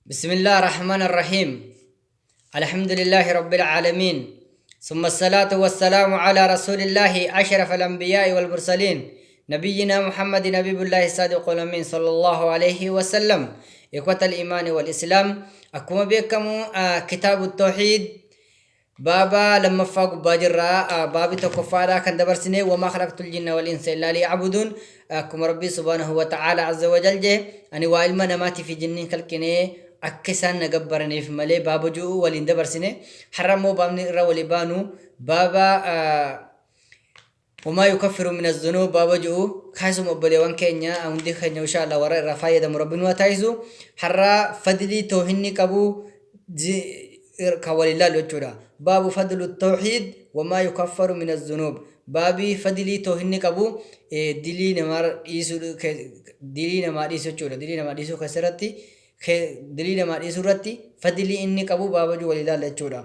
بسم الله الرحمن الرحيم. الحمد لله رب العالمين، ثم الصلاة والسلام على رسول الله أشرف الأنبياء والمرسلين، نبينا محمد نبي الله الصادق الأمين صلى الله عليه وسلم. إخوة الإيمان والإسلام، أكما بكم كتاب التوحيد بابا لما فاق باجرا بابي تكفارا كان دبرسني وما خلقت الجن والإنس إلا ليعبدون. أكما ربي سبحانه وتعالى عز وجل جه أني وإلما نماتي في جنين كالكني أكسان نجبرني في ملي بابا جو ولين دبرسني حرموا بامني رولي بانو بابا وما يكفر من الذنوب بابا جو خاصم أبلي كينيا أوندي خينيا وإن شاء الله وراء رفاية مربين وتايزو حرا فضلي توهني كابو كولي الله لوجورا. باب فضل التوحيد وما يكفر من الذنوب. بابي فضلي توهني كابو دلي نمار إيسو دلي نمار إيسو چورا دلي نمار إيسو خسرتي دلي نمار إيسو رتي فضلي إني كابو بابا جو ولي الله لوجورا.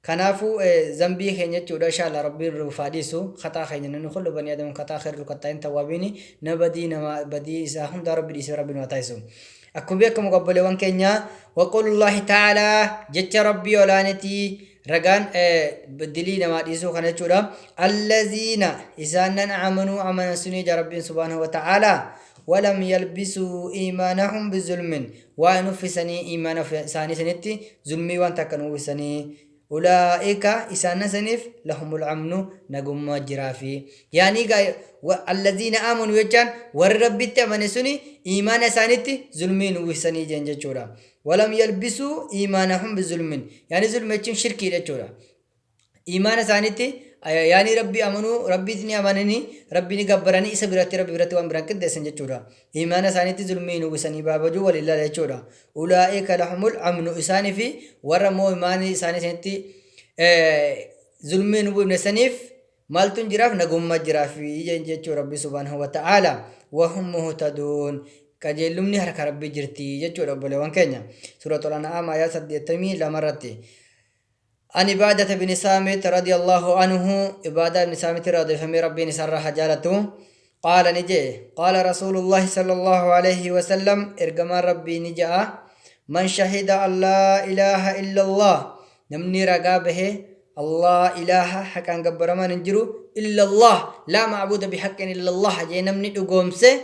كنافو ذنبي خينيا چورا إن شاء الله ربي رفاديسو خطا خينيا نخلو بني آدم خطا خير ركتين توابيني نبدي نما بدي إساهم دار ربي إيسو ربي نوتايسو. أكو بيكم قبل وان كينيا وقول الله تعالى جت ربي ولانتي رجان بدلي نما ديسو خنا چورا الذين إذا آمنوا آمن سني ربي سبحانه وتعالى ولم يلبسوا إيمانهم بظلم ونفسني إيمان ثاني سنتي ظلمي وان تكنوا سني أولئك إسان سنف لهم الأمن نجوم جرافي. يعني الذين آمنوا يجان والرب تأمن سني إيمان سانتي ظلمين وسني جنجة شورا ولم يلبسوا إيمانهم بظلم، يعني ظلم يجون شركي لشورا إيمان سانتي يعني ربي أمنوا ربي دنيا أمنني ربي نجبرني إسبرتي ربي برتي وأمرك دسنجة شورا إيمان سانتي ظلمين وسني بابجو ولله لشورا أولئك لهم الأمن إساني في ورمو إيمان إساني سنتي ظلمين وسنيف مالتون جراف نجوم جرافي جنجة ربي سبحانه وتعالى وهم مهتدون كجلمني هرك ربي جرتي جنجة رب لوان كينيا. سورة الأنعام آيات 80 لمرتي. عن عبادة بن سامت رضي الله عنه عبادة بن سامت رضي فمي ربي نسر حجالته قال نجي قال رسول الله صلى الله عليه وسلم إرجما ربي نجاء من شهد أن لا إله إلا الله نمني رقابه الله إله حقا قبر ما ننجرو إلا الله لا معبود بحق إلا الله جي نمني أقومسه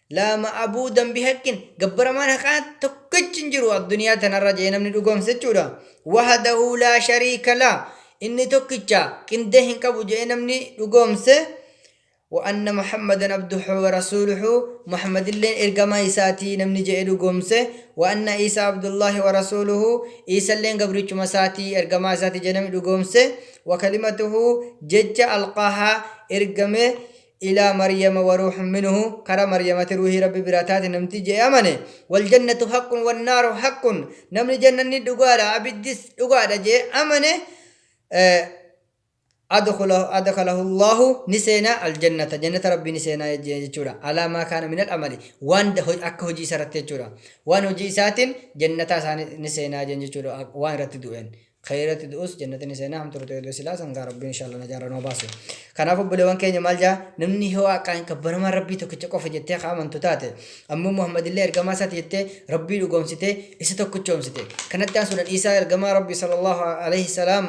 لا معبودا بحق قبر ما نحقا تكتشنجرو الدنيا تنرى جي نمني أقومسه چورا وحده لا شريك له إني تكتشا كندهن كبو جي نمني أقومسه وأن محمدا عبده ورسوله محمد اللين إرقما إساتي نمني جئ قمسه وأن عيسى عبد الله ورسوله عيسى اللين قبريش مساتي إرقما إساتي جنم قمسه وكلمته جج ألقاها إرقمه إلى مريم وروح منه كرا مريم تروحي ربي براتات نمتي جئ أمنه والجنة حق والنار حق نمني جنة دقارة أبدس دقارة جئ أمنه أدخله الله نسينا الجنة جنة ربي نسينا يجورا على ما كان من الأمل وان أك هجي سرت يجورا وان هجي ساتن جنة نسينا جنجورا وان رتدوين خيرت دوس جنة نسينا هم ترتدو سلا سنغ ربي إن شاء الله نجار نوباسو كان أبو بلوان كي جمال جا نمني هو كان كبرما ربي تكتشكو فجتة خامن تتاته أمو محمد الله إرجما ساتيته ربي لقوم سته إسه تكتشوم سته كانت تاسون عيسى إرجما ربي صلى الله عليه السلام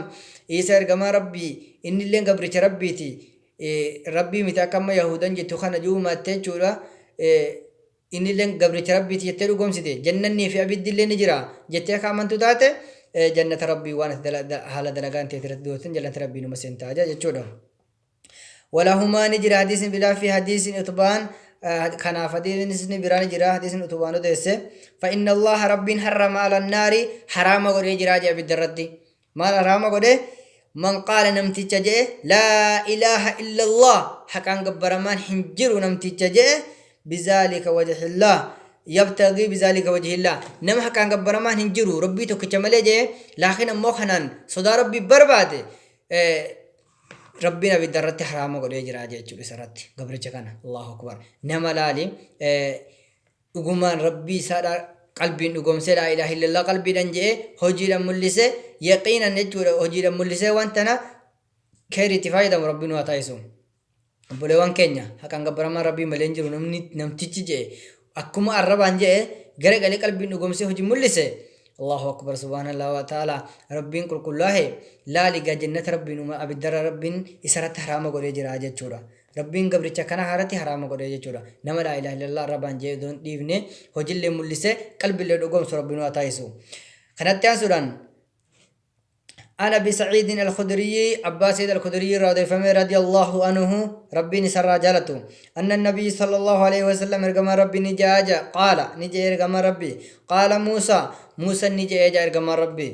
عيسى إرجما ربي إن اللي قبرت ربيتي ربي متى يهودا جتو خان جو ما تجورا إن اللي قبرت ربيتي يتلو قوم سته جنني في أبد اللي نجرا جتة خامن تتاته جنة ربي وانا هلا دلقان تتردوتن جنة ربي نمسين تاجا جتشودا ولهما نجرا حديث بلا في حديث أتبان كان فدين بران جرا حديث أتبان ديسه فإن الله رب حرم على النار حرام غري جرا جا بالدردي ما حرام غري من قال نمتي تجي لا إله إلا الله حقا قبرمان حنجر نمتي تجي بذلك وجه الله يبتغي بذلك وجه الله نم حقا قبرمان حنجر ربي تكتمل جي لكن موخنان صدا ربي برباد ربنا بالدرت حرام غري جرا جا بسرت قبر كان الله أكبر نم لالي أقومان ربي سارا قلبي نقوم لا إله إلا الله قلبي ننجي هجي لملسه يقينا نجور هجي لملسه وانتنا كيري تفايدة ربنا وتايسو بولوان كينيا هكان قبرما ربي ملنجر نمتيجي أكما الربان جي Garagalee qalbiin dhugoomsee hojii mul'ise. Allahu akbar, subhaanallah wa ta'ala. Rabbiin qulqullaahe laali gaa, jannata Rabbiin uuma abiddarra Rabbiin isarratti haraama godhee jira jechuudha. Rabbiin gabricha kana irratti haraama godhee jechuudha. Nama laa ilaaha illallah arrabaan jee odoon dhiifne hojiillee mul'ise qalbiillee dhugoomsu Rabbiin waa taasisu. Kanatti aansuudhaan, عن أبي سعيد الخدري، أبا سعيد الخدري رضي رضي الله عنه، ربي نسر جالته، أن النبي صلى الله عليه وسلم، إرجما ربي نجاجا، قال نجا إرجما ربي، قال موسى، موسى نجا إرجما ربي: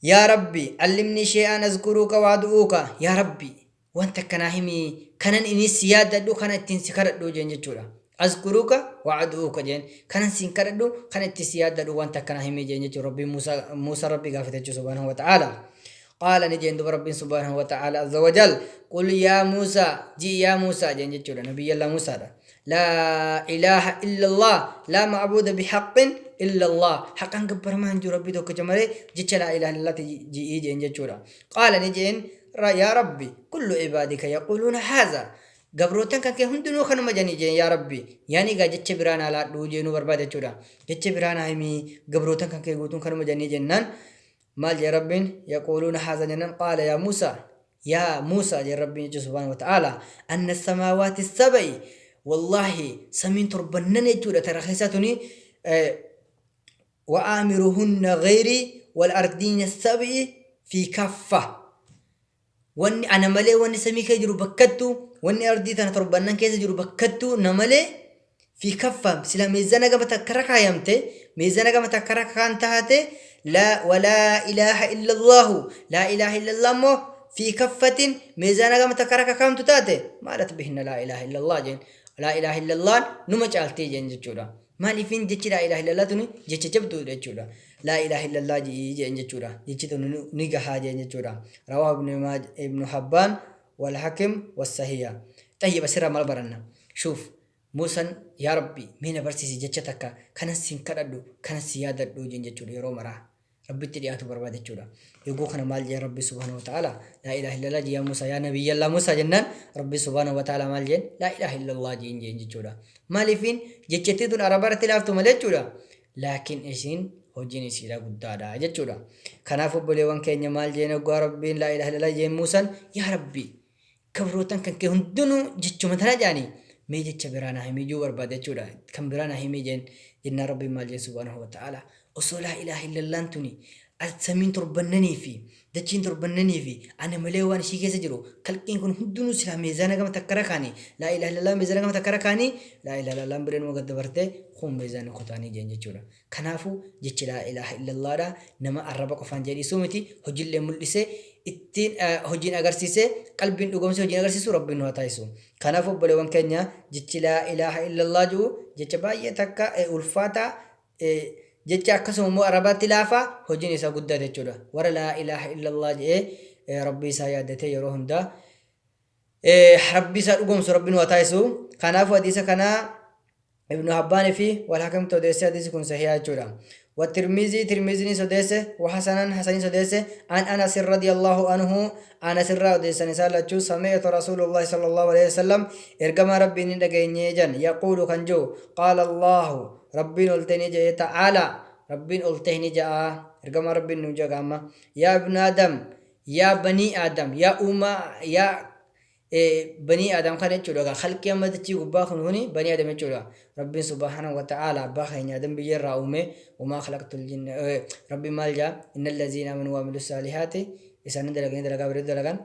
يا ربي علمني شيئا أذكرك وأدعوك. يا ربي، وانت كناهمي كانن إني سيادة كان التنسي كردو جين جتشورا، أذكرك وأدعوك جين كان سين كردو كان التسيادة وانت كناهمي جين جتشو. ربي موسى، موسى ربي غافت سبحانه وتعالى. قال نجين دب ربي سبحانه وتعالى عز وجل: قل يا موسى، جي يا موسى جين جتشورا نبي الله موسى: لا إله إلا الله، لا معبود بحق إلا الله، حقا قبر ما هنجو ربي دوك جمري، جتش لا إله إلا الله جي جين جتشورا. قال نجين: يا ربي، كل عبادك يقولون هذا، gabroottan kan kee hundinuu kanuma jedhanii jeen. Yaa Rabbi, yaani egaa jecha biraa naa laadhuu jeenuu barbaada jechuudha. Jecha biraa naa himii, gabroottan kan kee guutuun kanuma jedhanii jennaan, maal jee Rabbiin? يقولون هذا jennaan، قال يا موسى، يا موسى jee Rabbiin jechuu سبحانه وتعالى، أن السماوات السبع، والله samiin torbannan jechuudha tara keessaa tuni، وعامرهن غيري والأرضين السبع في كفة، wanni ana malee wanni samii keessa jiru bakkattu, wanni ardii tana torbannan keessa jiru bakkattu na malee في كفة, sila meezana gama takkarra kaayamte, meezana gama takkarra kan taate, لا ولا إله إلا الله، لا إله إلا الله immoo في كفة, meezana gama takkarra kaayamtu taate، مالت بهن لا إله إلا الله jeen. لا إله إلا الله numa caaltee jeen jechuudha. Maaliifin jechi لا إله إلا الله tuni jecha jabduudha jechuudha. لا إله إلا الله jeen jechuudha. Jechi tun ni gahaa jeen jechuudha. رواه ابن حبان والحاكم والصحيح. طيب، asirraa maal baranna? شوف، Muusaan yaa Rabbi, mee na barsiisi jecha takka kanan siin kadhadhu, kanan si yaadadhu jeen jechuudha. Yeroo maraa Rabbitti dhiyaatu barbaada jechuudha. Yogguu kana maal jeen Rabbi سبحانه وتعالى? لا إله إلا الله يا موسى، يا نبي الله موسى jennaan, Rabbi سبحانه وتعالى maal jeen? لا إله إلا الله jeen jeen jechuudha. Maaliifin jechettii tun araba irratti laaftu malee jechuudha. Laakiin isiin hojiin isiidha guddaadha jechuudha. Kanaaf obboleewwan keenya, maal jeen hoggaa Rabbiin لا إله إلا الله jeen Muusaan? Yaa Rabbi, gabrootan kan kee hundinuu jechuma tana jedhanii, mee jecha biraa naa himii juu barbaada jechuudha. Kan biraa naa himii jeen jennaan, Rabbiin maal jeen سبحانه وتعالى? Osoo لا إله إلا الله n tuni samiin torbannanii fi dachiin torbannanii fi ana malee waan ishii keessa jiru kalqiin kun hundinuu silaa meezaana gama takka rakaanii, لا إله إلا الله meezaana gama takka rakaanii, لا إله إلا الله n biree numa gad dabartee kun meezaana kutaanii jeen jechuudha. Kanaafuu jechi لا إله إلا الله dha nama arraba qofaan jedhisuu miti, hojiillee mul'isee ittiin hojiin agarsiisee qalbiin dhugoomsee hojiin agarsiisu Rabbiin nu haa taasisu. Kanaaf obboleewwan keenya, jechi لا إله إلا الله jedhu jecha baay'ee takka ulfaataa, jecha akkasuma immoo arabatti laafaa, hojiin isaa guddaa jechuudha. Warra لا إله إلا الله jedhee Rabbii isaa yaaddatee yeroo hundaa Rabbii isaa dhugoomsu Rabbiin nu haa taasisu. Kanaafuu hadiisa kanaa Ibnu Habbaanii fi Walhakamtu odeessee, hadiisi kun sahihaa jechuudha. والترمذي، ترمذي سديسه، وحسنا، حسن سديسه، عن انس رضي الله عنه، انس الرا أديسن سالچو، سمعت رسول الله صلى الله عليه وسلم، ارجما ربي ندغني جن، يقول كنجو: قال الله، ربي قلتني جاء، تعالى، ربي قلتني جاء، ارجما ربي نجا يا ابن ادم، يا بني ادم، يا أمة، يا بني آدم kana jechuudha. Khalqii amma dachii gubbaa kun kuni banii aadam jechuudha. Rabbiin سبحانه وتعالى abbaa keenya Aadam biyya irraa uume. وما خلقت الجن, Rabbiin maal jaa? إن الذين آمنوا وعملوا الصالحات, isaanin dalaganii dalagaa bareedu dalagan.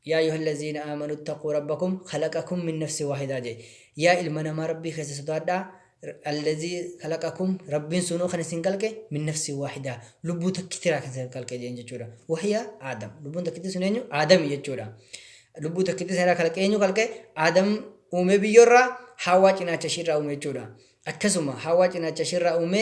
يا أيها الذين آمنوا اتقوا ربكم خلقكم من نفس واحدة jee. Yaa ilma namaa, Rabbii keessa sodaadhaa. الذي خلقكم, Rabbiin sunuu kan isin kalqe, من نفس واحدة, lubbuu takkitiraa kan isin kalqe jeen jechuudha. وهي آدم, lubbuun takkitti sun eenyu? Aadami jechuudha. Lubbuu takkitti sana kalqe. Eenyu kalqe? Aadam uume biyyoorraa, Hawaa cinaacha ishiirraa uume jechuudha. Akkasuma Hawaa cinaacha ishiirraa uume,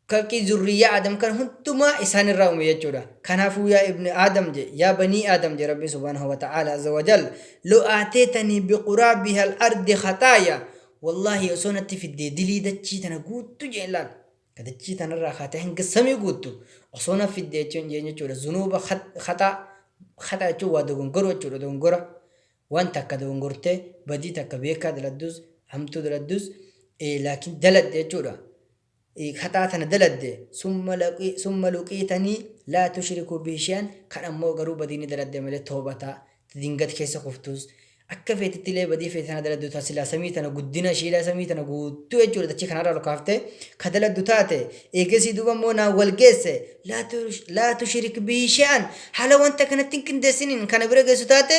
kalqii zurriyyaa Aadam kan hundumaa isaanirraa uume jechuudha. Kanaafuu يا ابن آدم je, يا بني آدم je Rabbi سبحانه وتعالى عز وجل: لو أتيتني بقرابها الأرض خطايا, والله osoo natti fiddee dilii dachii tana guuttu jeen, laal, ka dachii tanarraa kaatee hanga samii guuttu osoo na fiddee jechuun jeen jechuudha. ذنوب خطأ, خطأ jechuun waa dogongoruu jechuudha. Dogongora waan takka dogongortee, badii takka beekaa daladdus, hamtuu daladdus. Laakiin daladde jechuudha. Khaxaa tana daladde, summa luqiitanii laa tushriku bihi shay'an, kan ammoo garuu badii ni daladde malee toobataa dingat keessa kuftus akka feetitti illee badii feete tana daladdu taate, silaa samii tana guddina ishiidha samii tana guutuu jechuudha dachii kanarraa ol kaaftee ka daladdu taate, eegasii duuba immoo naan wal geesse, laa tushrik bihi shay'an, haala wanta kanatti hin qindeessiniin kana bira geessu taate,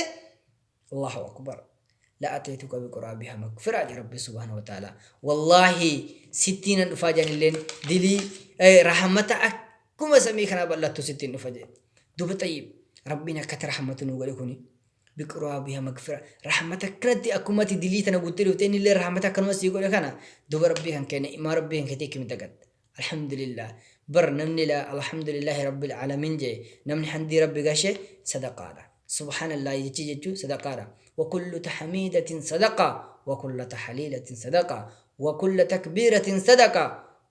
Allahu akbar, la ateetuka biquraabiha magfiraa jedhe Rabbi subhaanahu wa ta'ala. Wallaahi sittiin nan dhufaa jedhanilleen dilii rahmata akkuma samii kanaa bal'attu sittiin dhufa jedhe. Duba xayyib, Rabbiin akkatti rahmata nuu godhe kuni biquraabiha magfira, rahmata akkanatti akkuma ati dilii tana guuttee dhufte innillee rahmata akkanuma sii godhe kana. Duba Rabbii kan kenne imaa Rabbii kan keetii akkamitti dagatta? Alhamdulillah, bar namni la alhamdulillahi rabbil alamin jee, namni hamdii Rabbi gashe sadaqaadha. Subhaanallah jechi jechuu sadaqaadha. Wa kullu tahmiidatin sadaqa, wa kulla tahliilatin sadaqa, wa kulla takbiiratin sadaqa,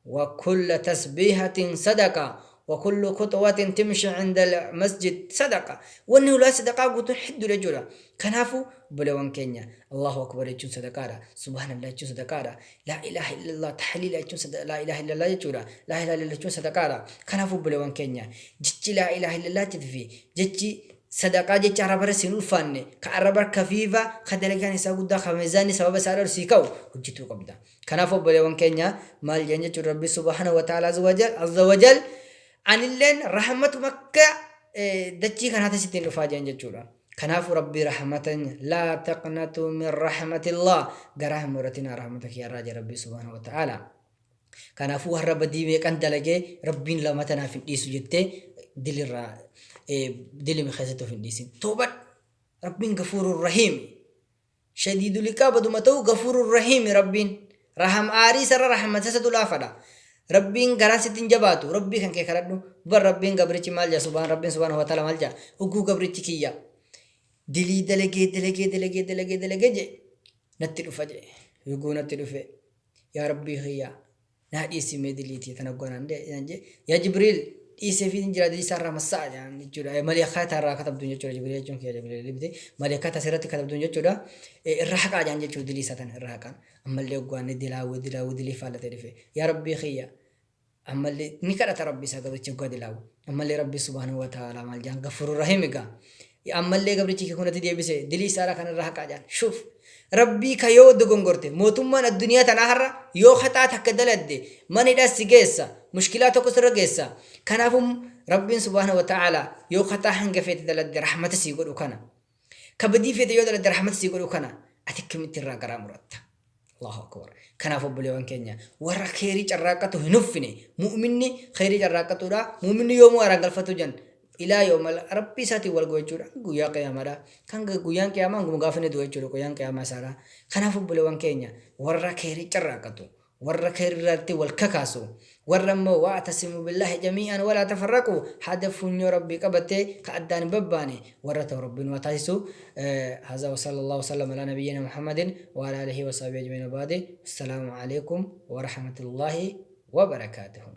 wa kulla tasbiihatin sadaqa, wa kullu khuxwatin timshi inda masjid sadaqa. Wanni hulaa sadaqaa guutuun hedduudha jechuudha. Kanaafuu obboleewwan keenya, Allahu akbar jechuun sadaqaadha, subhaanallah jechuun sadaqaadha, laa ilaaha illallah tahliila jechuun laa ilaaha illallah jechuudha, laa ilaaha illallah jechuun sadaqaadha. Kanaafuu obboleewwan keenya, jechi laa ilaaha illallah fi jechi sadaqaa jecha arraba siin ulfaanne, ka arraba kafiifa, ka dalagaan isaa guddaa, ka miizaanni sababa isaa dhal sii ka'u hojjetuu qabda. Kanaaf obboleewwan keenya, maal jedhan jechuudha Rabbi subhaanahu wa ta'ala azza wajal, anilleen rahmatuma akka dachii kanaatti sittiin dhufaa jedhan jechuudha. Kanaafuu Rabbii rahmatan, laa taqnatu min rahmatillah, garaa hin muratinaa rahmata kiyyarraa jedha Rabbii subhaanahu wa ta'ala. Kanaafuu har'a badii meeqan dalagee Rabbiin lama tanaaf hin dhiisu jettee dilirraa dilimi keessatti of hin dhiisin. Toobadhu. Rabbiin gafuurur rahiim. Shadiidul iqaab baduma ta'u gafuurur rahiim Rabbiin. Raham aarii isarra rahmata isatu laafadha. Rabbiin garaan sitti hin jabaatu. Rabbii kan kee kadhadhu. Bar Rabbiin gabrichi maal jedha, subhaan Rabbiin subhaanahu wa ta'ala maal jedha? Oguu gabrichi kiyya dilii dalagee dalagee dalagee dalagee dalagee jedhe natti dhufa jedhe. Yoguu natti dhufe, yaa Rabbii kiyya naa dhiisi mee diliitii tana goonaan jee, yaa Jibriil dhiisee fi jira dilii isaarraa massa'a jedhan jechuudha. Maleekaa irraa katabduun jechuudha. Jibriil jechuun kiyya Jibriil miti. Maleekaa asirratti katabduun jechuudha. Irraa haqaa jedhan jechuudha, dilii isaa tana irraa haqaan. Ammallee hoggaanni dilaawwe dilaawwe dilii faallatee dhufe. Yaa Rabbii kiyya, ammallee ni kadhata Rabbi isaa gabrichi hoggaa dilaawu. Ammallee Rabbi subhaanahu wa ta'ala maal jedhan? Gafuurur Rahiim egaa. Ammallee gabrichi kee kunatti deebise, dilii isaadha kan irraa haqaa jedhan. Shuuf. Rabbii ka yoo dogongorte mootummaan addunyaa tanaa har'a yoo haxaa takka daladde mana hidhaas si geessa, mushkilaa tokko sirra geessa. Kanaafuu Rabbiin subhaanahu wa ta'ala yoo haxaa hanga feete daladde rahmata sii godhu kana. Ka badii feete yoo daladde rahmata sii godhu kana, ati akkamitti irraa garaa muratta? Allahu akbar. Kanaaf obboleewwan keenya, warra kheyrii carraaqqatu hin huffine. Mu'minni kheyrii carraaqqatuudha. Mu'minni yoomuu haaraan galfatu jan. Ilaa yoomal Rabbii isaatiin wal gahu jechuudha. Guyyaa qiyaamaadha. Kan guyyaan qiyaamaa hanguma gaafa inni du'u jechuudha. Guyyaan qiyaamaa isaadha. Kanaaf obboleewwan keenya, warra kheyrii carraaqqatu, warra kheyrii irratti wal kakaasu, warra immoo wa'tasimu billaahi jamii'an walaa tafarraqu, hada funyoo Rabbii qabattee ka addaan hin babbaane warra ta'u Rabbiin waa taasisu. Haza wa sallallahu wasallam ala nabiyyina Muhammadin wa ala alihi wa sahbihi ajma'iin, wa ba'di. Assalaamu alaikum wa rahmatullahi wa barakaatuhu.